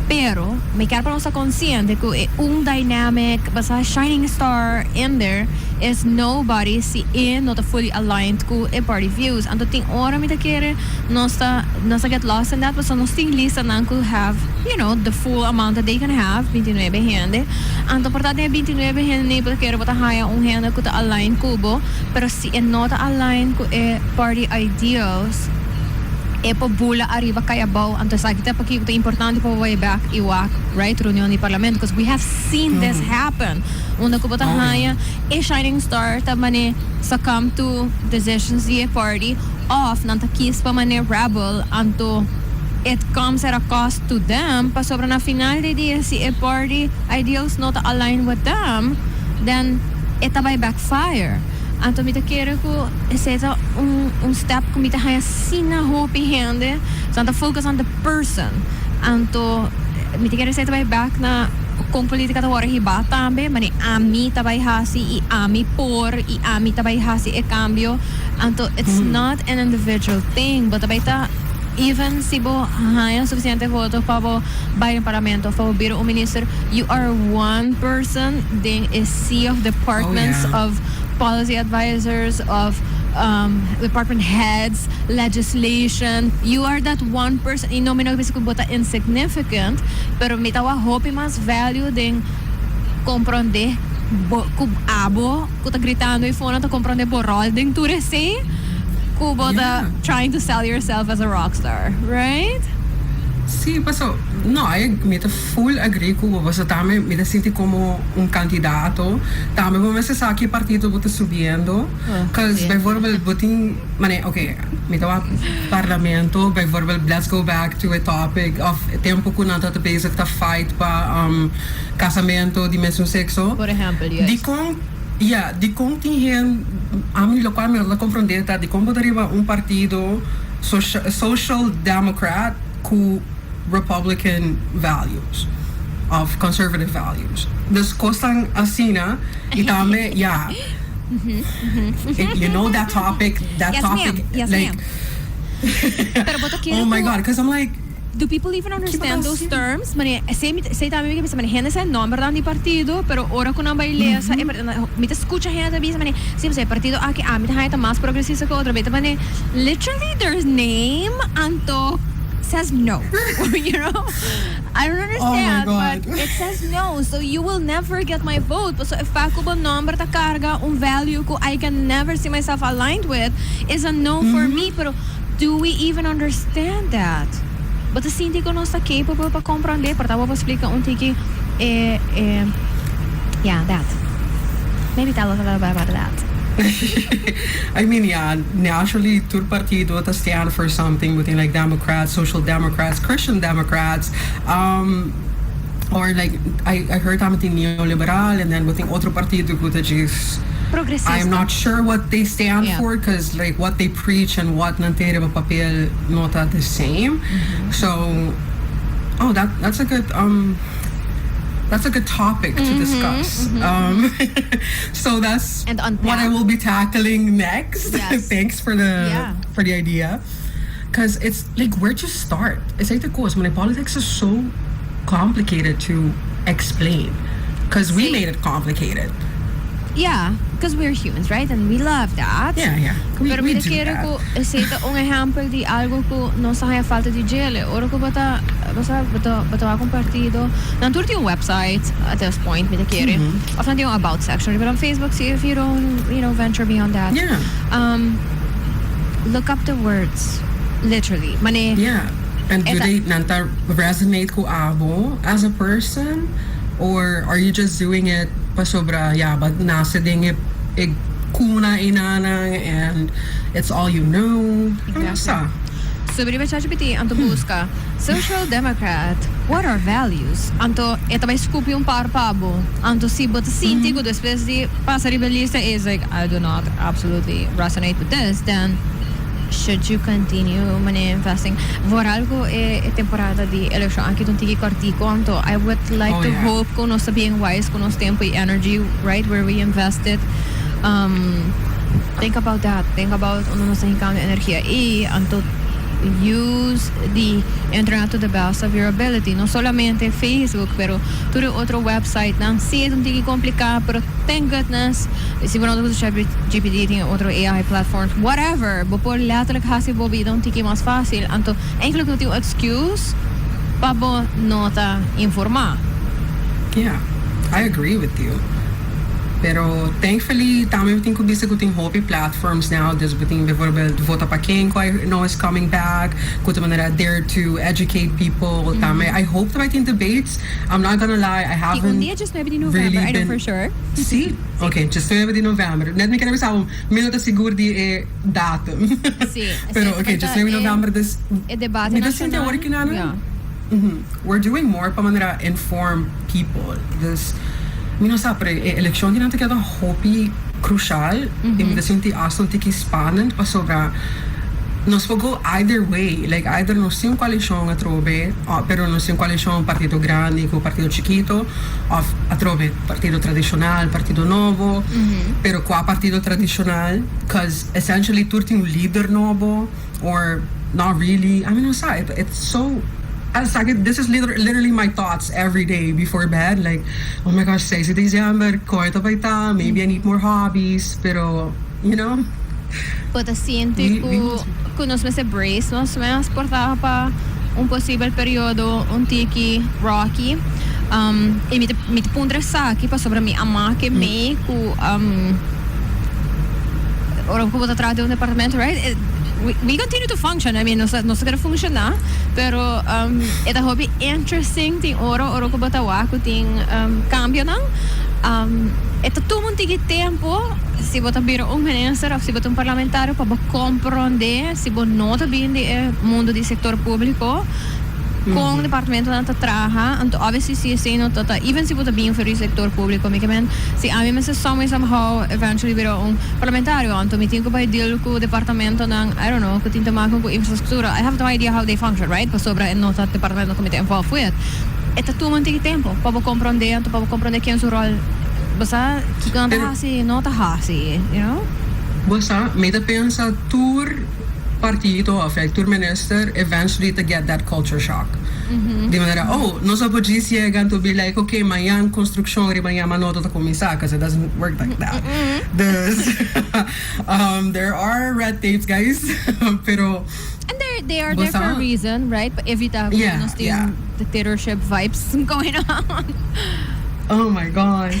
Pero mi ke pa nos ta consciente ku e un dynamic, basta, shining star in there is nobody si e no ta fully aligned ku e party views. Anto tin ora mi ta kere nos ta get lost in that, pasobra nos tin lista nan ku have the full amount that they can have, 29 hende. Anto por ta den 29 hende ni bo ta kere bo ta haya un hende ku ta align ku bo, pero si e no ta align ku e party ideals, e por bula ariba kai abou. Anto esaki ta pakiko ta importante pa way back i wak, right, reunion di parlamento, because we have seen this happen. Unda ku bo ta haya e shining star ta mane succumb to decisions di e party of nan ta kies pa mane rebel, anto it comes at a cost to them, pasobra na final di dia, si e party ideals no ta align with them, then e ta bay backfire. Anto mi ta kere ku esei ta un step ku mi ta haña asina hopi hende so nan ta focus on the person. Anto mi ta kere esei ta bai bek na kon politica ta wòrdu hibá tambe, mane ami ta bai hasi i ami por i ami ta bai hasi e kambio. Anto it's not an individual thing, bo ta bai ta even si bo haña sufisiente voto pa bo bai den parlamento of pa bo bira un minister, you are one person den e sea of departments of policy advisors, of department heads, legislation, you are that one person y no mi no bisa cu bo ta insignificant, pero mi ta wak hopi mas value den compronde bo cu abo cu ta gritando eyfona ta compronde bo rol den tur esey cu bo ta trying to sell yourself as a rockstar, right? Sí, paso, no, mi ta full agree cu bo, paso tambe mi ta sinti como un candidato, tambe bo mester sa ki partido bo ta subiendo, cause bijvoorbeeld bo tin, mane, ok, mi ta wak parlamento, bijvoorbeeld let's go back to e topic of e tempo cu nan tabata bezig ta fight pa casamento di mesun sexo. Por ehempel, juist. Dicon, ya, dicon tin hen, ami locual mi no ta comprende ta dicon bo ta riba un partido social democrat cu Republican values of conservative values. Dus cosnan asina y tambe ya you know that topic that Yes topic ma'am, yes like ma'am. Pero bo ta kere oh my cu God cause I'm like Do people even kiba understand ta those haciendo? terms? Mane esey mi esey tambe mi ke bisa mane hende sa e nombernan di partido pero ora cu nan bay lesa e mi ta scucha hende ta bisa mane si pasobra e partido aki ami ta haya ta mas progresista cu otro bay ta mane literally their name anto says no you know I don't Oh my understand God. but it says no so you will never get my vote pasobra e fact cu bo nomber ta carga un value cu I can never see myself aligned with is a no for me pero do we even understand that? Bo ta sinti cu nos ta capable pa comprende? Por ta bo por splica un tiki e e yeah that maybe tell us a little bit about that. I mean yeah, naturally tur partido ta stand for something, bo tin like Democrats, Social Democrats, Christian Democrats, or like I I heard tambe tin neoliberal and then bo tin otro partido cu ta djis I am Progresista. not sure what they stand Yeah. for cause like what they preach and what nan tin riba papel no ta the same. So oh that that's a good that's a good topic to discuss. So that's And what I unpack. will be tackling next. Yes. Thanks for the Yeah. for the idea. Cause it's like where to start. Esey ta cos, mane politics is so complicated to explain. Cause we Sí. made it complicated. Yeah, cause we're humans, right? And we love that. Yeah. We Pero we mi ta do kere that. cu esey ta un ehempel di algo cu nos ta haya falta di djele. Ora cu bo ta, bo sa, bo ta, bo ta wak un partido, nan tur tin un website at this point, mi ta kere. Of nan tin un about section riba nan Facebook, si if you don't, you know, venture beyond that. Look up the words, literally. Mane. Yeah, and do E ta. they, nan ta resonate cu abo as a person? Or are you just doing it pasobra, ya, bo a nace den e, e cuna einanan and it's all you know? Ano Exactly. sa? Subi riba ChatGPT anto busca Social Democrat, what are values? Anto e ta bay scupi un par pa bo. Anto si bo ta sinti cu despues di pasa riba e lista is like I do not absolutely resonate with this, then should you continue mane investing? Vooral cu e temporada di eleccion aki ta un tiki cortico, anto I would like Oh to yeah. hope cu nos ta bien wise cu nos tempo y energy, right, where we invest it. Think about that, think about unda nos ta hincando energia y anto use the internet to the best of your ability, no solamente Facebook pero tur e otro websitenan. Si e ta un tiki complica pero thank goodness si bo no ta usa ChatGPT tin otro AI platforms whatever, bo por letterlijk haci bo bida un tiki mas facil, anto eigenlijk no tin un excuse pa bo no ta informa. Yeah, I agree with you. Pero thankfully tambe mi tin cu bisa cu tin hopi platforms now, dus bo tin bijvoorbeeld Vota Pa Ken cu I know is coming back, cu ta manera there to educate people tambe. I hope ta bay tin debates, I'm not gonna lie, I Tin un haven't dia diesnuebe di november, really I know been for sure. Si? Ok, diesnuebe di november. Net mi kere bisa bo, mi no ta sigur di e datum. Si, Pero esey ok, ta diesnuebe di e november, dus e debate mi ta sinti nacional. awor ki nan Ja. We're doing more pa manera inform people. Dus mi no sa, pero e eleccion di nan ta keda hopi. crucial y mi ta sinti hasta un tiki spannend pasobra nos por go either way, like either nos tin un coalicion atrobe pero nos tin un coalicion partido grandi cu partido chikito of atrobe partido tradicional, partido nobo, pero cua partido tradicional? Cause essentially tur tin un lider nobo or not really, I mean no sa, it's so esaki this is literally my thoughts every day before bed like oh my gosh seis di december con e ta bay ta, maybe I need more hobbies pero you know. Bo ta sinti cu cu nos mester brace nos mes por ta pa un posibel periodo un tiki rocky? Y mi ta mi ta puntra esaki pasobra mi a make mei cu ora cu bo ta traha den un departamento, right, we we continue to function, I mean nos ta nos ta keda funciona pero e ta hopi interesting tin ora ora cu bo ta wak cu tin cambionan e ta tuma un tiki tempo. Si bo ta bira un minister of si bo ta un parlamentario pa bo comprende si bo no ta bin di e mundo di sector publico con departamentonan ta traha anto obviously si esey no ta ta even si bo ta bin for di sector publico mi ke men si ami mester some way somehow eventually bira un parlamentario anto mi tin cu bay deal cu departamentonan I don't know cu tin te maken cu infrastructura I have no idea how they function, right, pasobra e no ta departamento cu mi ta involved with. E ta tuma un tiki tempo pa bo comprende anto pa bo comprende ken su rol bo sa kiko nan ta hasi no ta hasi, you know. Bo sa, mi ta pensa tur partido of like tur minister eventually ta get that culture shock. Di manera, oh, nos a por djis yega anto be like, okay, mañan construccion riba yama noto ta cuminsa, cause it doesn't work like that. Dus, there are red tapes, guys, pero. And they they are there for a reason, right? Pa evita ku nos tin dictatorship vibes going on. Oh my God.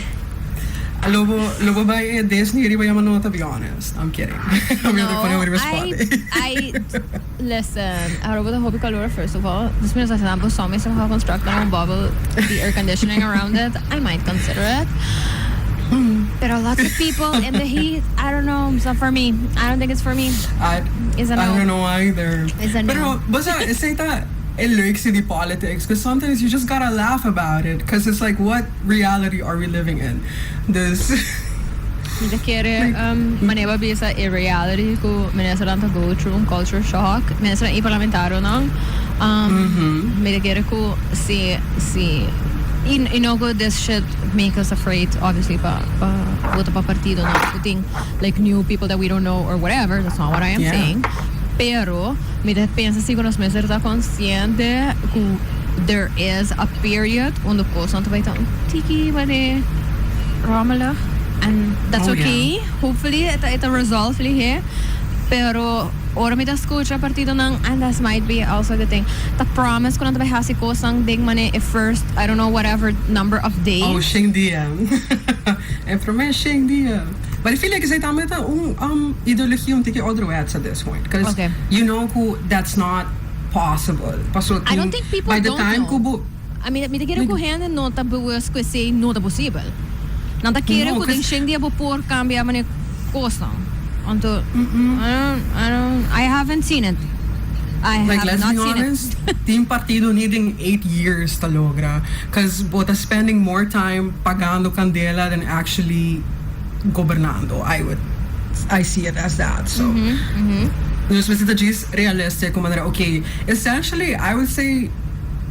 Lo bo lo bo bai e Disney riba yama nota be honest. I'm kidding. No, I listen, Aruba ta hopi calor first of all. Dus mi no sa si nan por somi somehow construct nan un bubble di air conditioning around it. I might consider it. Pero lots of people in the heat, I don't know, it's not for me. I don't think it's for me. I, It's a I no. don't know either. It's a no. Pero, basta, esey ta e leukste di politics. Because sometimes you just gotta laugh about it. Because it's like, what reality are we living in? Dus, Mi ta kere manera bo bisa e reality cu ministernan ta go through un culture shock. Ministernan y parlamentarionan. Mi ta kere cu si, si, y, y no cu this shit make us afraid obviously pa, pa vota pa partidonan cu tin like new people that we don't know or whatever, that's not what I am saying. Pero mi ta pensa si cu nos mester ta consciente cu there is a period unda cosnan ta bay ta un tiki mane rommelig and that's okay, hopefully e ta e ta resolve lihe, pero ora mi ta scucha partidonan and that's might be also a good thing ta promise cu nan ta bay haci cosnan den mane e first I don't know whatever number of days. Oh, shen dia. E prome shen dia. But I feel like esey tambe ta un ideologia un tiki ouderwets at this point. Cause you know cu that's not possible. Paso I don't think people by the don't time know. cu bo. I mean, mi ta kere cu hende no ta bewust cu esey no ta posibel. Nan ta kere No, cu den cause shen dia bo por cambia mane cosnan. Anto, I don't, I don't, I haven't seen it. I Like, have let's not be seen it. honest, tin partido ni den 8 years ta logra. Cause bo ta spending more time pagando candela than actually gobernando. I would, I see it as that. So, nos mester ta djis realistic cu manera, okay, essentially, I would say,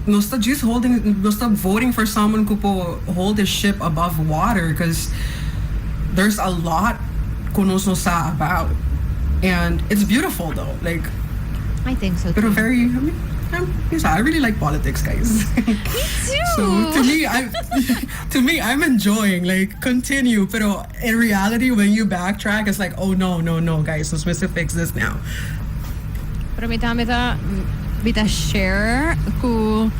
nos ta djis holding, nos ta voting for someone cu por hold the ship above water, cause there's a lot cu nos no sa about. And it's beautiful though, like, I think so pero too. Very, I mean, yes, I really like politics, guys. Me So too. To me, I'm enjoying, like, continue. Pero in reality, when you backtrack, it's like, oh no, no, no, guys, let's supposed to fix this now. Pero mi tambe ta mi ta share cu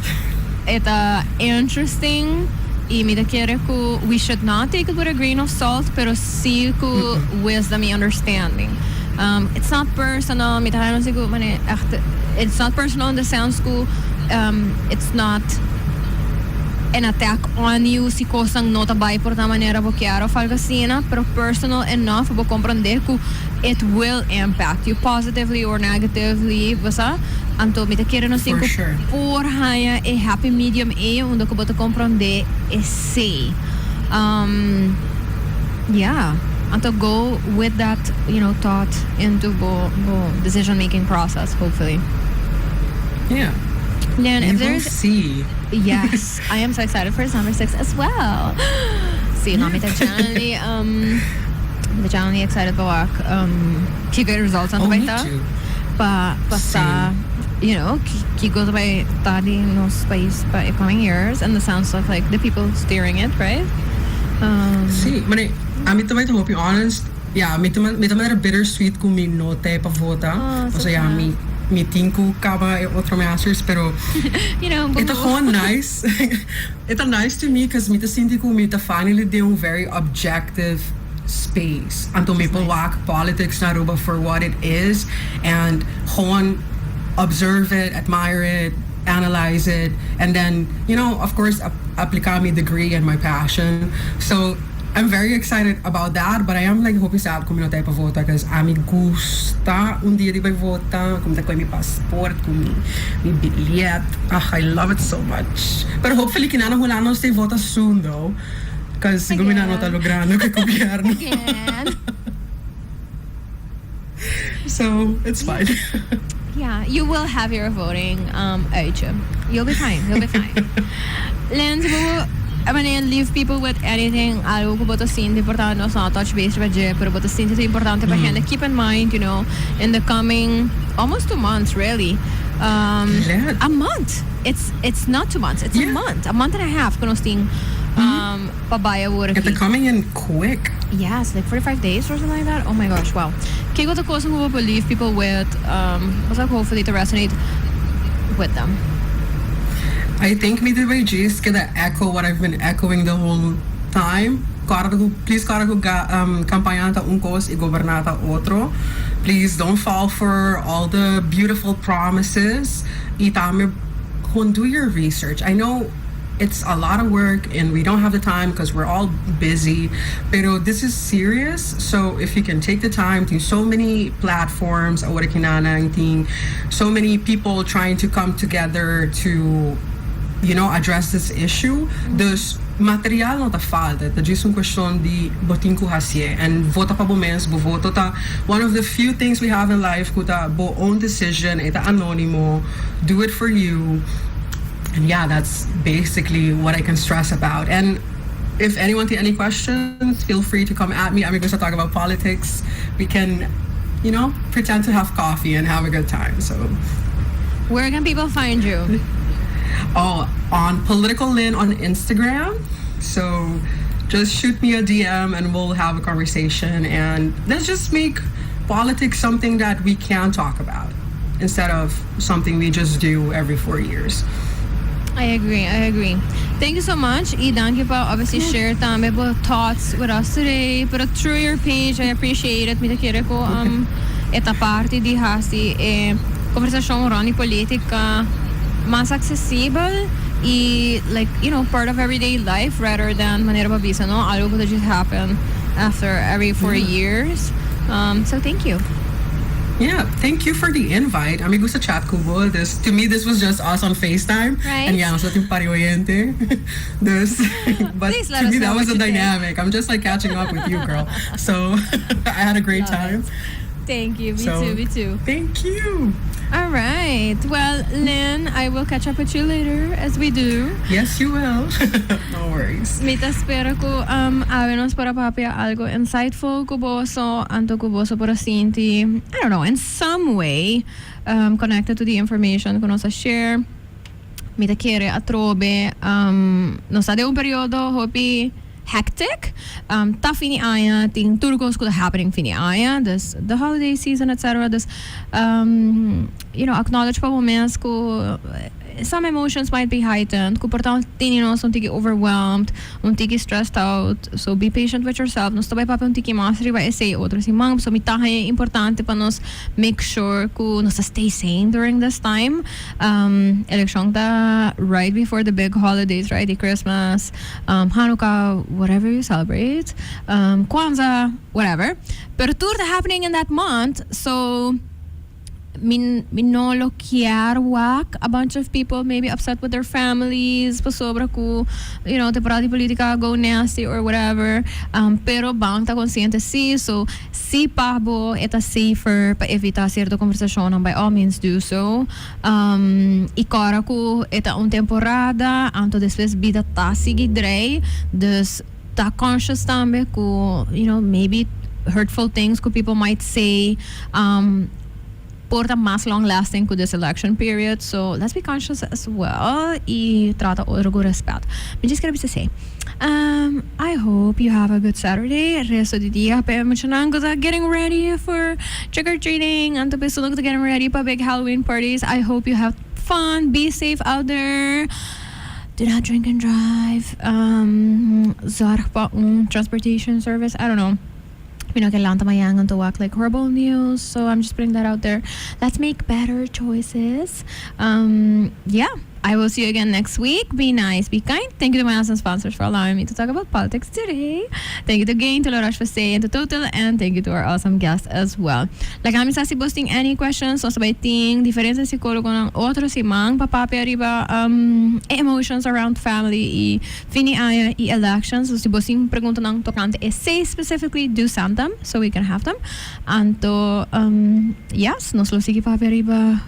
e ta interesting y mi ta kere cu we should not take it with a grain of salt, pero si cu wisdom y understanding. It's not personal, mi ta haya no sigur mane echt it's not personal in the sense cu it's not an attack on you si cosnan no ta bay por ta manera bo kier of algo asina, pero personal enough pa bo comprende cu it will impact you positively or negatively, bo sa. Anto mi ta kere nos tin For cu por haya e happy medium ey unda cu bo ta comprende esey. Yeah. Anto go with that thought into bo decision making process, hopefully. Lynn, We if will there's see. Yes, I am so excited for December 6th as well. Si, no, mi ta genuinely excited pa wak kico e results Oh, nan me ta too. pa pasa Same. Kico ta bay ta di nos pais pa e coming years and the sense of, like, the people steering it, right? Si, maar ami tambe ta be honest. Yeah, mi ta manera bittersweet cu mi no t'ey pa vota. Oh, so O sea, sad. mi tin cu caba e otro masters, pero e ta boo. Gewoon nice. E ta nice to me because mi ta sinti cu mi ta finally den un very objective space. Anto mi Which is nice. Wak politics na Aruba for what it is and gewoon observe it, admire it, analyze it, and then, of course, aplica mi degree and my passion. So I'm very excited about that, but I am, like, hopi sad cu mi no t'ey pa vota because ami gusta un dia di bay vota, cu mi mi paspoort, cu mi biljet. Ah, I love it so much. But hopefully kinan Hulanda nos vota soon though. Because sigur mi no ta Again. Logrando cu gobierno. Again. So it's fine. Yeah, you will have your voting uitje. You'll be fine. You'll be fine. Lens, I mean, leave people with anything, algo cu bo ta sinti importante, nos no a touch base riba dje, pero bo ta sinti importante pa hende keep in mind in the coming almost 2 months, really. A month. It's not 2 months. It's a month. A month and a half cu nos tin pa bay awor It's aki. Coming in quick. Yes, like 45 days or something like that. Oh my gosh, wow. Kico ta cos cu bo leave people with, was like, hopefully to resonate with them? I think mi ta bay just gonna echo what I've been echoing the whole time. Corda cu, please corda cu campaña ta un cos y goberna ta otro. Please don't fall for all the beautiful promises. Y tambe gewoon do your research. I know it's a lot of work and we don't have the time because we're all busy. Pero this is serious. So if you can take the time to so many platforms, awor akinan tin so many people trying to come together to address this issue. Dus material no ta falta. Ta just un cuestion di bo tin cu haci. And vota pa bo mes, bo voto ta one of the few things we have in life cu ta bo own decision, e ta anonimo, do it for you. And yeah, that's basically what I can stress about. And if anyone has any questions, feel free to come at me. I'm going to talk about politics. We can pretend to have coffee and have a good time. So, Where can people find you? Oh, on Political Lynn on Instagram. So just shoot me a DM and we'll have a conversation. And let's just make politics something that we can talk about instead of something we just do every 4 years. I agree, I agree. Thank you so much. Y dank je pa obviously share tambe bo thoughts with us today. Pero through your page, I appreciate it. Mi ta kere cu e ta parti di hasi e conversacion rond di politica mas accesibel y, like, part of everyday life rather than, manera b'a bisa, no, algo that just happen after every 4 years. So thank you. Yeah, thank you for the invite. Ami gusta chat cu bo. This to me, this was just us on FaceTime. Right. And yeah, nos tin pariente. This, but Please let to us me know that was what a you think. Dynamic. I'm just, like, catching up with you, girl. So I had a great Love time. it. Thank you. Me So, too. Me too. thank you. All right. Well, Lynn, I will catch up with you later, as we do. Yes, you will. No worries. Mi ta spera cu awe nos por a papia algo insightful cu boso, anto cu boso por sinti, I don't know, in some way connected to the information cu nos a share. Mi ta kere atrobe, nos ta den un periodo hopi hectic. Ta fin di aña, tin tur cos happening fin di aña, dus the holiday season, etc. Dus acknowledge pa momento cu some emotions might be heightened, cu por ta tin nos un tiki overwhelmed, un tiki stressed out. So be patient with yourself. Nos ta bay papia un tiki mas riba esey otro siman. So mi ta importante pa nos make sure cu nos stay sane during this time. Election ta right before the big holidays, right? The Christmas, Hanukkah, whatever you celebrate, Kwanzaa, whatever. Pero tur ta happening in that month, so Mi no lo kier wak a bunch of people maybe upset with their families pasobra cu temporada di politica go nasty or whatever, pero ban ta consciente si. So si pa bo e ta safer pa evita cierto conversacionnan, by all means do so. Y cora cu e ta un temporada, anto despues bida ta sigui drei. Dus ta conscious tambe cu maybe hurtful things cu people might say por ta mas long lasting cu this election period. So let's be conscious as well y trata otro cu respet. Mi just kier bisa esey. I hope you have a good Saturday. Resto di dia pa e muchanan cu ta getting ready for trick or treating, anto pa esunnan cu ta getting ready pa big Halloween parties. I hope you have fun. Be safe out there. Do not drink and drive. Zorg pa un transportation service. I don't know. Mi no ke lanta mañan anto wak like horrible news. So I'm just putting that out there. Let's make better choices. Yeah. I will see you again next week. Be nice, be kind. Thank you to my awesome sponsors for allowing me to talk about politics today. Thank you to Gain, to La Roche-Posay, and to Total, and thank you to our awesome guests as well. Laga mi sa si bo tin any questions. Nos ta bay tin diferente psicologonan otro siman pa papia riba emotions around family y fin di aña y elections. So si bo tin preguntanan tocante esey specifically, do send them so we can have them. Anto, yes, nos lo sigui papia riba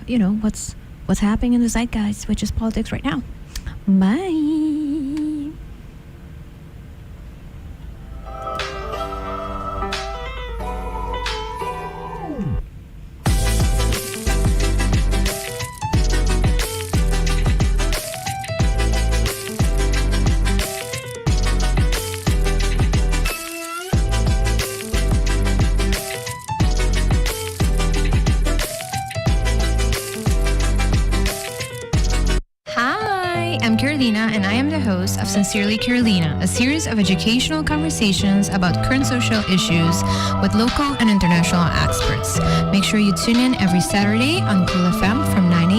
what's happening in the zeitgeist, which is politics right now. Bye! Hi, I'm Carolina, and I am the host of Sincerely Carolina, a series of educational conversations about current social issues with local and international experts. Make sure you tune in every Saturday on Cool FM from 9 a.m.